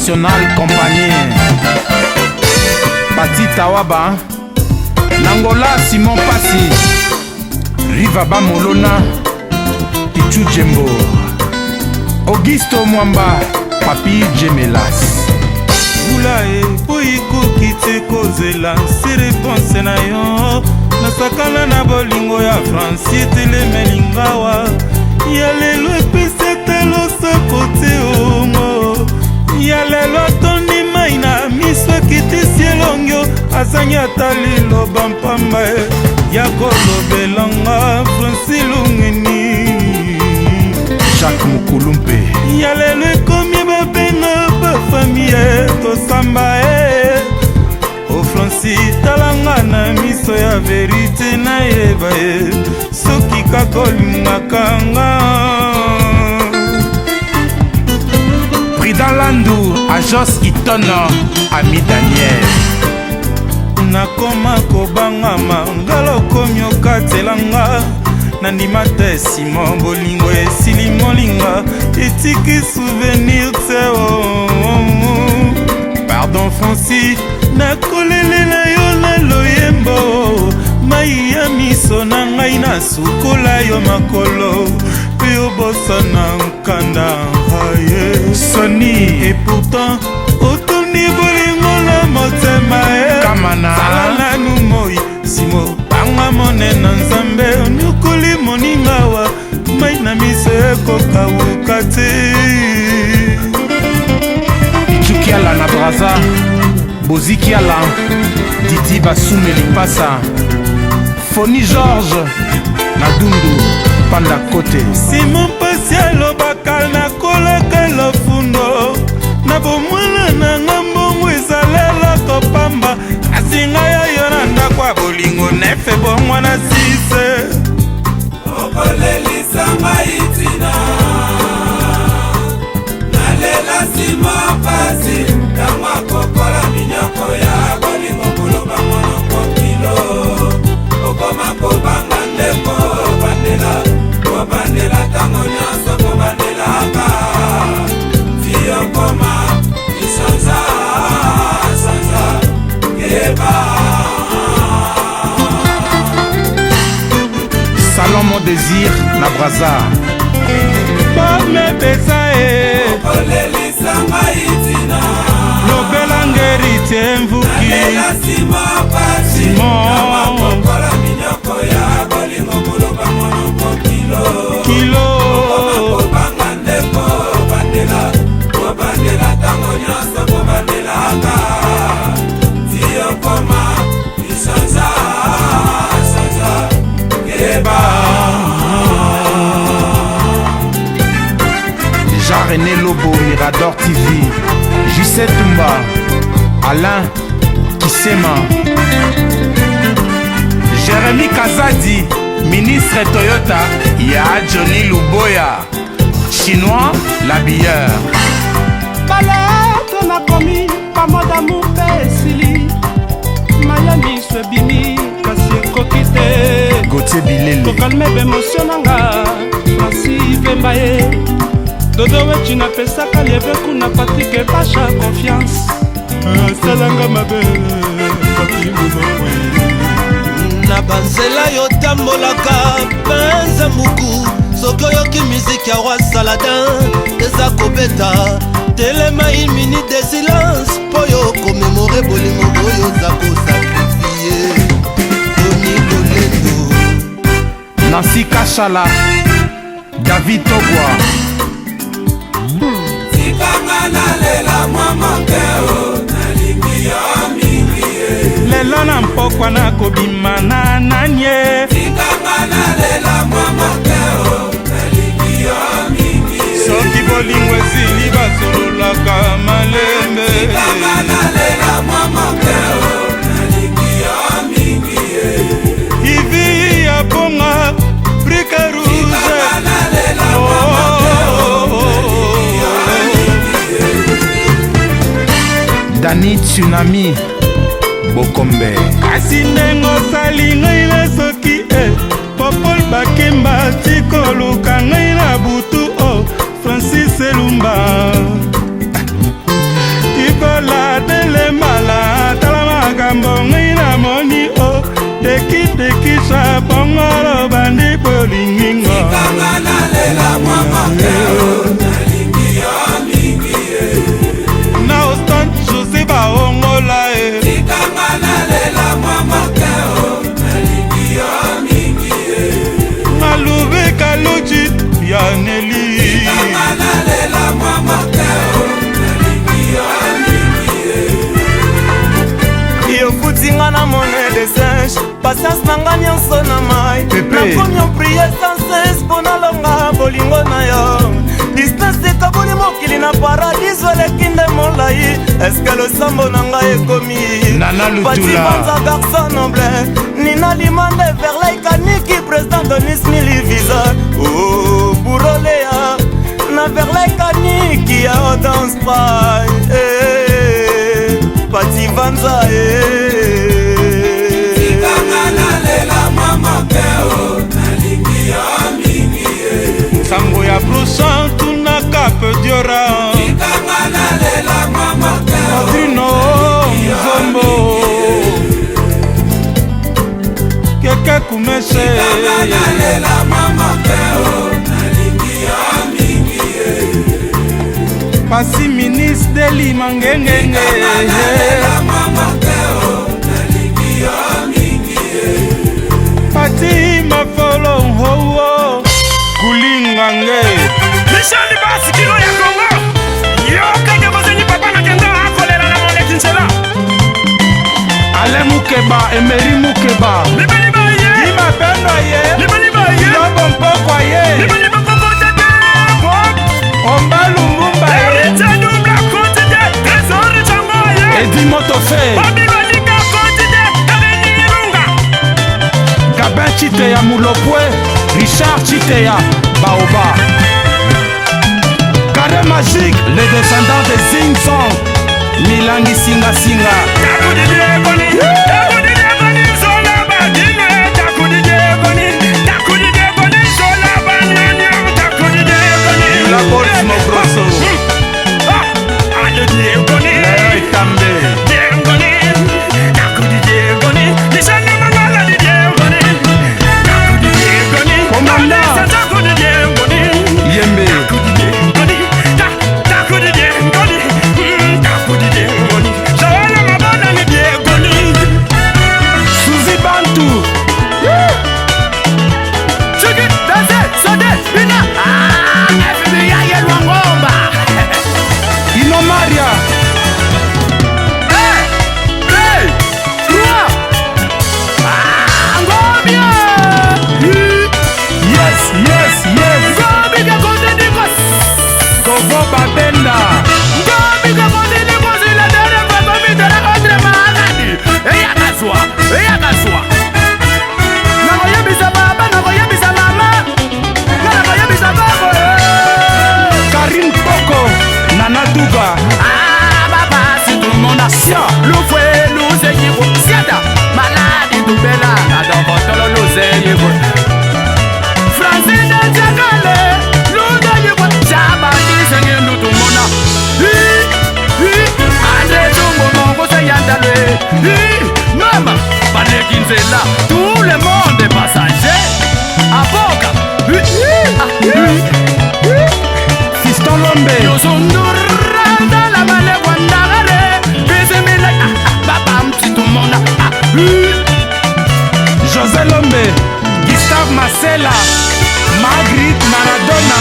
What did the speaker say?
International Compagnie. Pati Tawaba, Nangola Simon Passi, Riva Bamolona, Pichu Djembo, Augusto Mwamba, Papi Djemelas. Mbula eboyi koki te kozela se reponse na yo nasakana na bolingo ya franci etelemeli ngawa ya lelo epesi ata losako te ongo ya lelo atondi mai na miso ekitisi elongio azangi ata liloba mpamba e ya kolobelanga franci lungeni Jacques Mukulumpe ya lelo ekomi babenga bafamille tosamba e o franci talanga na miso ya verite nayeba ye soki kaka olingaka nga. Prudent Landu, Ajos Itono, Ami Daniel. Nakoma kobangama ngala okomi okatela nga nandima te simon bolingo esili molinga etiki souvenir te oh, oh, oh. Pardon franci nakolelela yo na loyembo mai ya miso na ngai nasukola yo makolo mpe obosana nkanda aye Sony et pourtant otondi bolingo na motema e Kamana. Sala nanu moi simo banga monene nzambe onyokoli moningawa mai na miso ekokawuka te. Pichukiala na Braza, Bozikiala, Didi Basume Lipasa, Foni Georges, na Dundu, Panda Kote. Simon mpasi alobaka nakolaka lofundo na bomwana na nga mbongo ezalelaka pamba kasi ngai oyo na ndako ya bolingo nefe bongwana sise Okolelisa ngai ntina nalela nsima pasi ntango akokola minyoko ya bolingo koloba monoko kilo okoma kobanga nde kobandela kobandela ntango nyonso kobandelaka ti okoma lisanza sanza keba. Salon Mon Désir na Braza. Bamepesa e Okolelisa ngai ntina lobelanga Héritier Mvuki nalela nsima pasi Simon. ntango akokola minyoko ya bolingo koloba monoko kilo kilo kobanga nde kobandela kobandela ntango nyonso kobandelaka ti okoma lisanza sanza keba. Jean-René Lobo, Mirador TV, JC Tumba, Alain Kisema, Jérémy Kazadi, ministre Toyota, Ya Johnny Luboya, Chinois, l'habilleur. Balete nakomi pamodamu mpe esili maya miso ebimi kasi ekoki te Gauthier Bilele, kokalme bemosio nanga Franci Pemba ye Dodo Weci napesaka lieve kuna Patrik Basha confiance asalanga mabe Papi Monokwe. Na banzela yotambolaka mpenza mbuku soki oyoki miziki ya roi Saladin eza kobeta telema une minute de silence mpo yo komemore bolingo oyo oza kosakrifie Toni Lolendo. Nancy Kachala, David Togwa, Tikanga nalela mwa moke o nalingi yo mingi ye. Lelo na mpokwa nakobima na nani ye? Tikanga nalela mwa moke o nalingi yo mingi ye. Soki bolingo esili basololaka malembe. Tikanga nalela mwa moke o nalingi yo mingi ye. Ivi ya bonga brike rouge. Tikanga nalela mwa moke o nalingi yo mingi ye. Dani Tsunami, Bokombe. Kasi ndenge osali ngai na soki e Popol Bakemba tikoluka ngai na butu o Francis Elumba. Bongo lobandi bolinginga. Tikanga nalela mwa moke o, nalingi yo mingi ye. Na Ostan José baongola e. Tikanga nalela mwa moke o, nalingi yo mingi ye. Nalube Kaluji ya Neli. Tikanga nalela mwa moke o, nalingi yo mingi ye. Yofuti nga na monnaie de singe, patience na nga nyonso na mai. Pepe. Nakomi oprie sans cesse mpo nalonga bolingo na yo. Distance ekaboli mokili na paradiso eleki nde molai. Eske losambo na ngai ekomi? Nana Lutula. Pati Banza, garçon noble, Nina Limande, Verlai Kaniki, président Donis Milivisa. Oh, Burolea na Verlai Kaniki ya Odance Prime. Eh, Pati Banza, eh. Tikanga nalela mwa moke o, nalingi yo mingi ye. Sango ya Brusan tunaka Pediora. Tikanga nalela mwa moke o, Padrino Mzombo. Keke Kumese. Tikanga nalela mwa moke o, nalingi yo mingi ye. Pasi ministre Deli Mangengenge. Nalela mwa moke o, nalingi yo mingi ye. Pati Mafolo Howo. Kulingange. Michel Libasi kilo ya Congo. Yoka bozeni papa na kenda akolela na moleki nzela. Alain Mukeba, Emery Mukeba. Libali ba ye. Imapendo ye. Libali ba ye. Lobo Mpokwa ye. Libali ba koko tete. Pop. Omba Lumumba ye. Héritier double côté de Trésor Django ye. Edi Motofe. Babi Balika côté de Kabeni Ilunga. Gabin Chiteya Mulopwe. Richard Chiteya Baoba. Carré magique, les descendants de Zing Song. Milangi Singa Singa. Takudi Diekoni. Takudi Diekoni Zola Badine. Takudi Diekoni. Takudi Diekoni Zola Banani. Takudi Diekoni. La Bols Mogrosso. Ah, Ale Diekoni. Léo Etambe. Diekoni. Takudi Diekoni. Nishane Mangala di Diekoni. Takudi Diekoni. Komanda. Alisa Takudi Diekoni. Yembe. Takudi Diekoni. Takudi Diekoni. Takudi Diekoni. Zawala Mabona ni Diekoni. Suzy Bantu. Soki, danse, saute, bina. Ah, FBI yelwangomba. Ino Maria. Un, deux, trois. Ah, ngobia. Yes, yes, yes. Ngobi ke kote dikos. Kovo Babenda. Ngobi ke kote dikos. La dernière fois, ngobi de la contre Mahagadi. Eyakazwa, eyakazwa. Nakoyebisa baba, nakoyebisa mama. Nga nakoyebisa babo, eh. Karine Poko. Nana Duga. Ah, baba, si tout le monde a Sia. Lufwe, luze yibo, siata, maladi tubela, kadokotolo luze yibo. Francine Tchakale, luze yibo, chaba kisenge ndutumona. Hi, hi, Andre Tumbo mongo se yandalwe. Hi, mama, baleki nzela, tout le monde est passager. Aboka, hi, hi, ah, hi, hi. Fiston Lombe. José Lombe. Gustave Masela. Marguerite Maradona.